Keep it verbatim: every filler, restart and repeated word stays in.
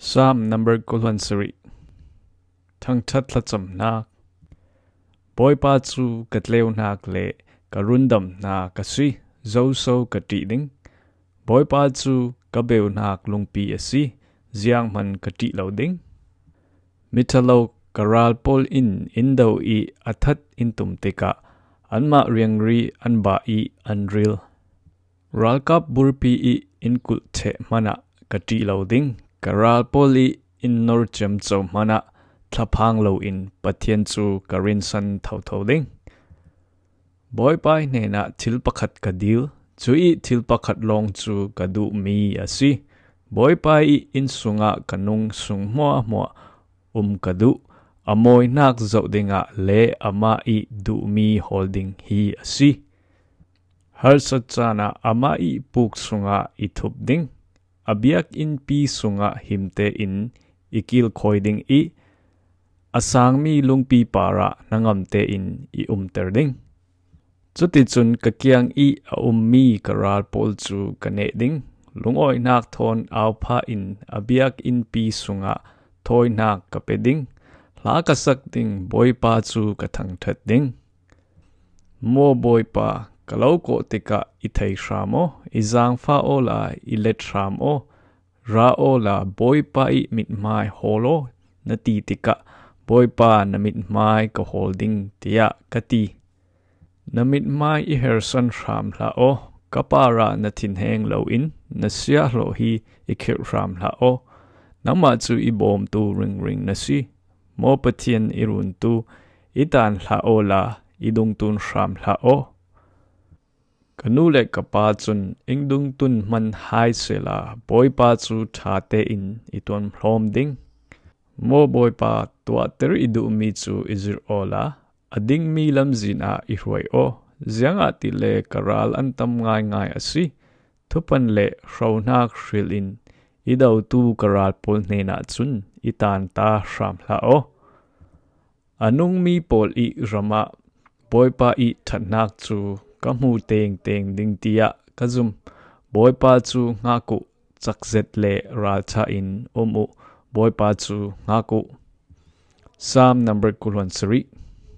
Psalm number kul hluan sarih. Thangthat thlacamnak. Bawipa cu ka tleunak le ka rundamnak a si, zoso ka ṭih ding. Bawipa cu ka beunak lungpi a si, zianghman ka ṭih lo ding. Miṭhalo ka ral pawl in in do i a that in tum tikah anmah riangri an bah i an ril. Ralkap burpi i in kulh ṭheh hmanah ka ṭih lo ding. Ka ral pawl i in nor ciamco hmanah thlaphang loin Pathian cu ka rinsan thotho ding. Bawipa hnenah thil pakhat ka dil, cu i thil pakhat lawng cu ka duhmi a si. Bawipa i inn sungah ka nung sung hmuahhmuah um ka duh. A mawinak zoh dingah le amah i duhmi hawl ding hi a si. Harsat caan ah amah i puk sungah i thup ding. A biakinnpi sungah him tein i kilkhawi ding i a sangmi lungpi parah hnangam tein i umter ding. Cuticun ka kiang i a ummi ka ral pawl cu ka neh ding. Lungawinak thawn aupha in a biakinnpi sungah thawinak ka pe ding. Hla ka sak ding Bawipa cu ka thangṭhat ding. Maw Bawipa, ka lo kawh tikah i thei hram aw, i zaangfah awla i let hram aw. Ra awla Bawipa i mithmai hawl aw, na ti tikah Bawipa na mithmai ka hawl ding, tiah ka ti. Na mithmai i hersan hram hlah aw, ka parah na thinheng loin na siahhlawh hi i khirh hram hlah aw. Nangmah cu i bawmtu ringring na si. Maw Pathian i runtu, i tan hlah awla i dungtun hram hlah aw. Ka nu le ka pa cun in dungtun hman hai sehla Bawipa cu ṭha tein i tuamhlawm ding. Maw Bawipa, tuahter i duhmi cu i zirh awla a dingmi lamzin ah i hruai aw. Ziangahtile ka ral an tam ngaingai a si. Thupan le hrohnak hril in i dotu ka ral pawl hnenah cun i tanta hram hlah aw. A nungmi pawl i ram ah Bawipa i ṭhatnak cu ka hmu tengteng ding tiah ka zum. Bawipa cu hngak uh, cakzet le ralṭha in um uh. Bawipa cu hngak uh. Psalm number kul hluan sarih.